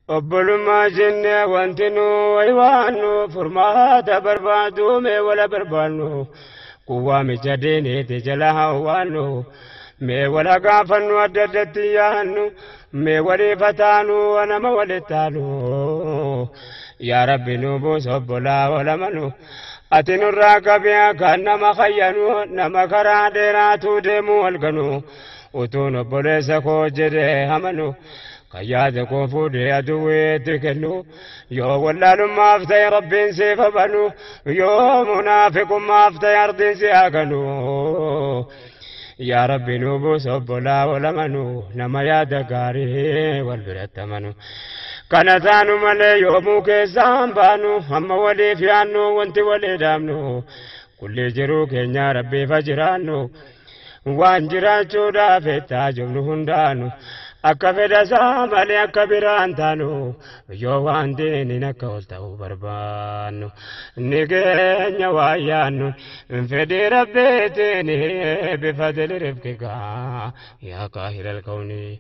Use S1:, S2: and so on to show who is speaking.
S1: Obbolummaa jennee wanti nu waywaannu, furmaata barbaadu mee wala barbaannu. Kun waamicha diiniiti jala hawwaannu, mee wala gaafannu, adda addatti yaannu, mee waliif taanu, nama walitti taanu. Yaa Rabbi, nu buusa obbolaa walamanu. Ati nurraa qabiyaa kan nama kayyanu, nama karaa dheeraatu deemu walganu. Utuun obboleessa koo jedhee amanu, kan yaada koo fuudhee aduweetti kennu, yoo wallaalummaaf ta'e Rabbiin siif banu, yoo munaafiqummaaf ta'e ardiin si haganu. Yaa Rabbi, nu buusa obbolaa walamanu, nama yaada gaarii wal biratti amanu. Kana taanu malee yoomuu keessaan baanu. Amma waliif yaannu, wanti walii dhaabnu kulli jiruu keenya Rabbiifa jiraannu, waan jiraachuudhaaf itti jubnu hundaanu akka fedha isaa malee akka biraan taanu, yoo waan diiniin akka ol ta'uu barbaannu ni keenya waa yaannu fedhii Rabbiitiin bifa dili rifqikaa yaa kaahira alkawnii.